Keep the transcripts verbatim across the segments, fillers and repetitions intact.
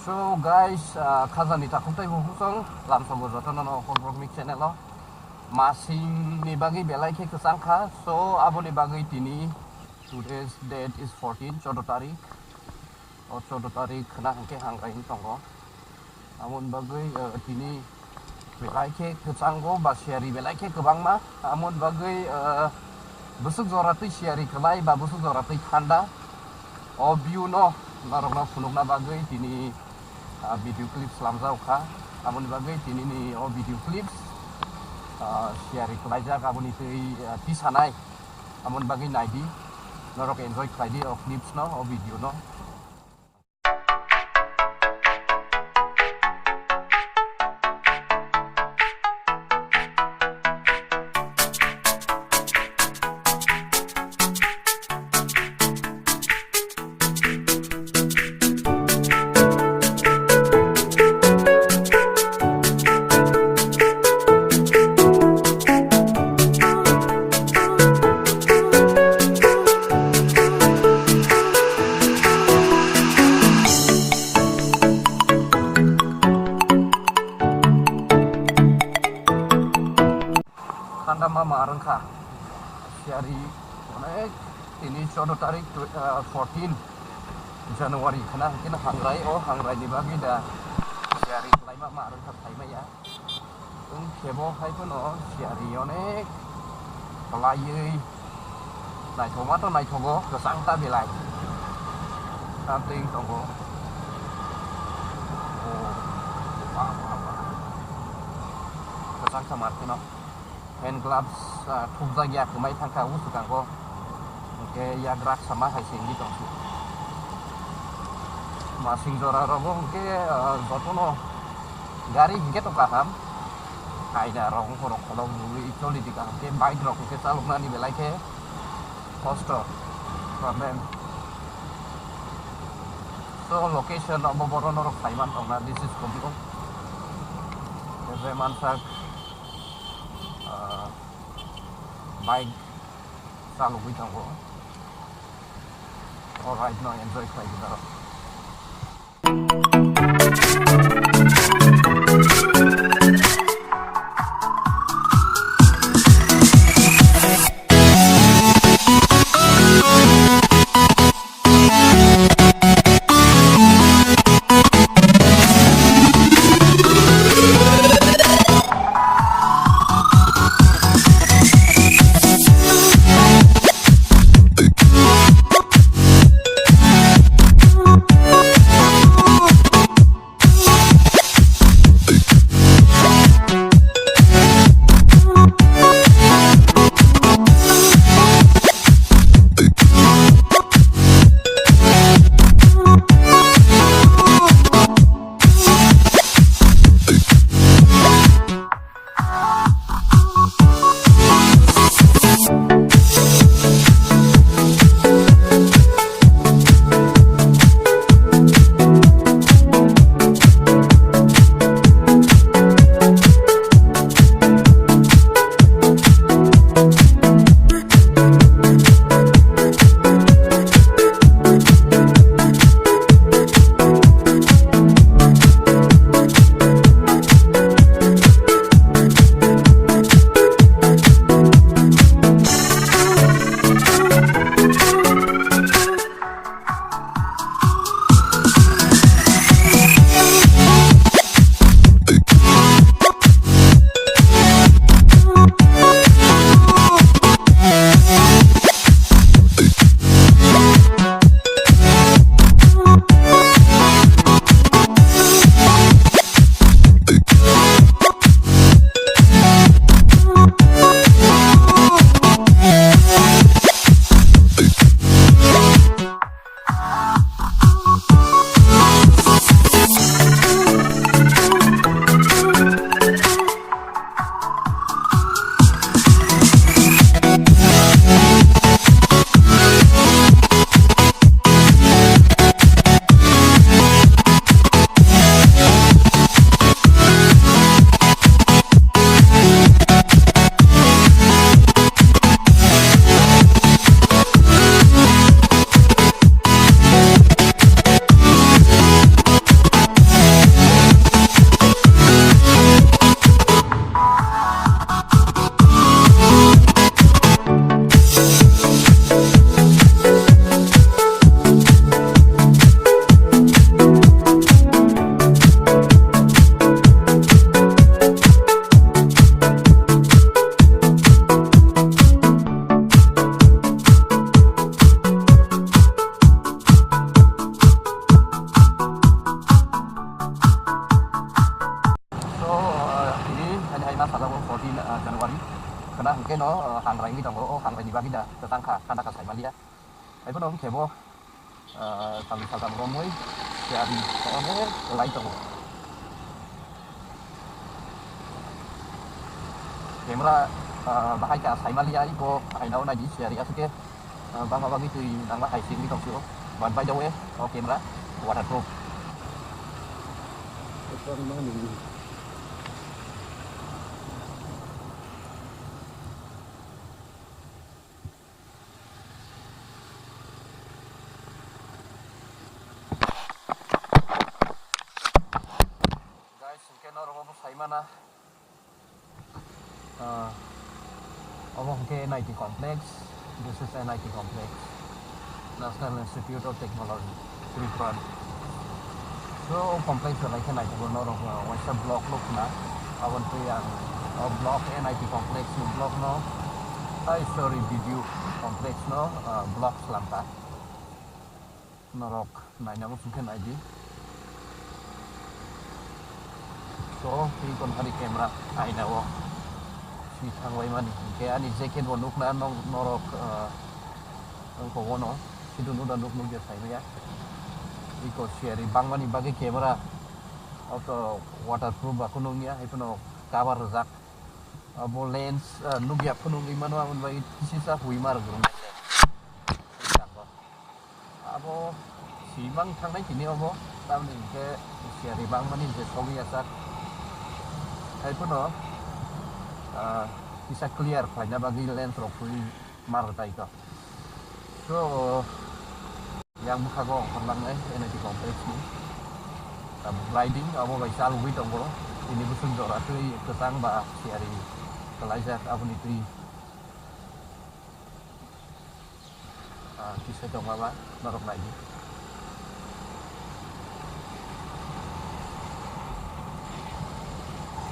So guys, ah, khajani takhuk tei bukhuk song lamsongo jotono no Okon Vlogni channel o. Masing ni bagwi belai khe kwchang kha. So aboni bagwi tini today's date is fourteen, choudo tarik. O choudo tarik khna hwnkhe hangrai wng tongo. Amoni bagwi, ah, tini belai khe kwchango ba siyari belai khe kwbangma. Amoni bagwi, ah, bwswk jora twi siyari kwlai ba bwswk jora twi thanda. O view no norokno phunukna bagwi tini, ah, video clip slamjak kha. Amoni bagwi tini ni o video clips, ah, siyari kwlaijak, aboni twi, ah, tisanai. Amoni bagwi naidi, norok enjoy khlaidi o clips no, o video no. Thanda ma ma rwngkha. Siyari onek tini choudo tarik, tw-, ah, fourteen January khna hwnkhe no hangrai, o hangrai ni bagwi da siyari khlaima ma rwngkha, khlaimaya. Wng khe bo hai phano siyari onek kwlaiwi naithokma to naithogo, kwchang ta belai. Tamtwi wng tongo. O, ba, ba, ba. Kwchang kha mar phano. Hand gloves, ah, thukjak ya, kwmai thangkha o swkango. Hwnkhe yak rak sama hai se wngwi tongsi. Masing jora rogo hwnkhe, ah, jotono gari hwnkhe to kaham. Aina rok wngkhorok kholok nugwi choli di kaham khe, bike rok hwnkhe chaloknani belai khe kosto, problem. So, location obo borok norok saiman tongna, this is Kumlung. Ebe mansak, ah, bike chalogwi tongo. O ride no enjoy khlai di norok. Fourteen, ah, January. Khna hwnkhe no, ah, hangrai wngwi tongo, o hangrai ni bagwi da kwchang kha, thanda kha saimaliya. Haiphano hwnkhe bo, ah, salni saltham romwi siyari onek kwlai tongo. Camera, ah, bahai kha saimaliya, iko aina o naidi siyari aswk khe. Ah, bangma bagwi twi nangma hai simi tong sio. But by the way, o camera waterproof. Guys, hwnkhe norok obo saimana. Ah, obo hwnkhe N I T complex. This is N I T complex, National Institute of Technology, Tripura. So, o complex belai khe naitugwi norok, ah, waisa block nukna. Aboni twi ang o block, N I T complex ni block no, ai, sorry, B D U complex no, ah, block slamkha. Norok naina muchung khe naidi. So, twi kon hari camera aina o si thangbai mani. Hwnkhe ani jacket bo nukna nong-, norok, ah, wngkha wono. Sidu nuda nuk nukya saimaya. Iko siyari bangmani bagwi camera auto waterproof ba kunu wngya, haiphano cover rwjak. Abo lens, ah, nukya phunugwi mano, aboni bagwi kisisa hui mar gurung lens. Abo simang thangnai tini obo, tamni hwnkhe siyari bangmani je sogwi achak. Haiphano, ah, kisa clear khlaina bagwi lens rok hui mar tai kha. So, yang bwkhago ongkhorlangnai N I T complex ni. Tabuk riding abo bai chalogwi tongo. Tini bwswk jora twi kwchang ba siyari kwlaijak aboni twi. Ah, kisa tongma ba norok naidi.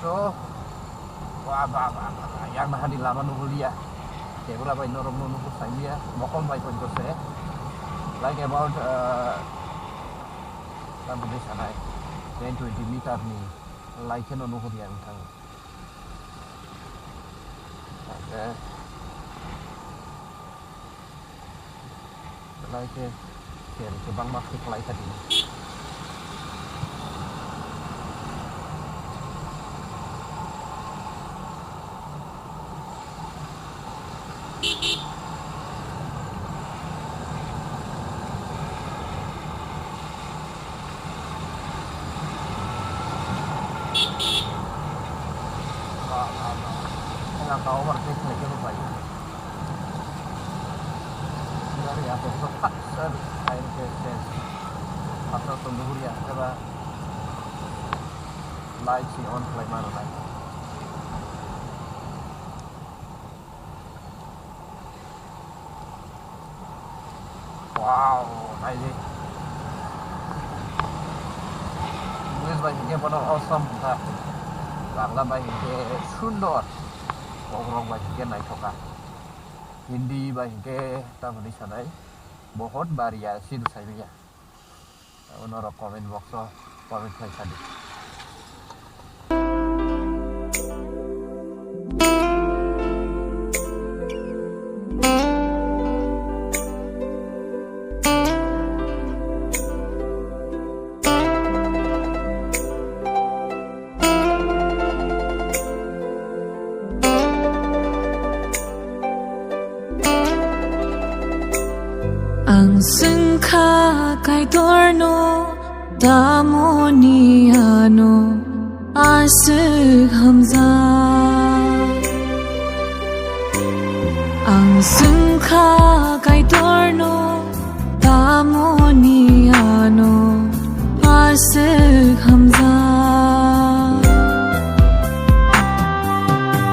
So, wa ba ba ba ba, yang nahani lama nugulia. Kebra bai norok no nugu saimia, mokol bai pon kose. Like about, uh, tamo de sanai, ten twenty meter ni like no nugu dia ang thang. Okay. Belai khe siyari kwbangma khe kwlai kha tini. Ba, ba, ba. Ela ka overtake khlai khe bo bai. Gari aswk khe thak sar, air khe ses. Aswk tong nuhur ya, eba light si on khlai ma rwnai. Wow, naidi. English bai hinkhe bono awesome wngkha. Bangla bai hinkhe sundor. Kokrok bai hinkhe naithokha. Hindi bai hinkhe tamoni sanai. Bohot bariya, sinu saimanya. Abo norok comment box o comment khlai sadi. Ang swngkha Kaitorno, tamoni ano aswk hamjak. Ang swngkha Kaitorno, tamoni ano aswk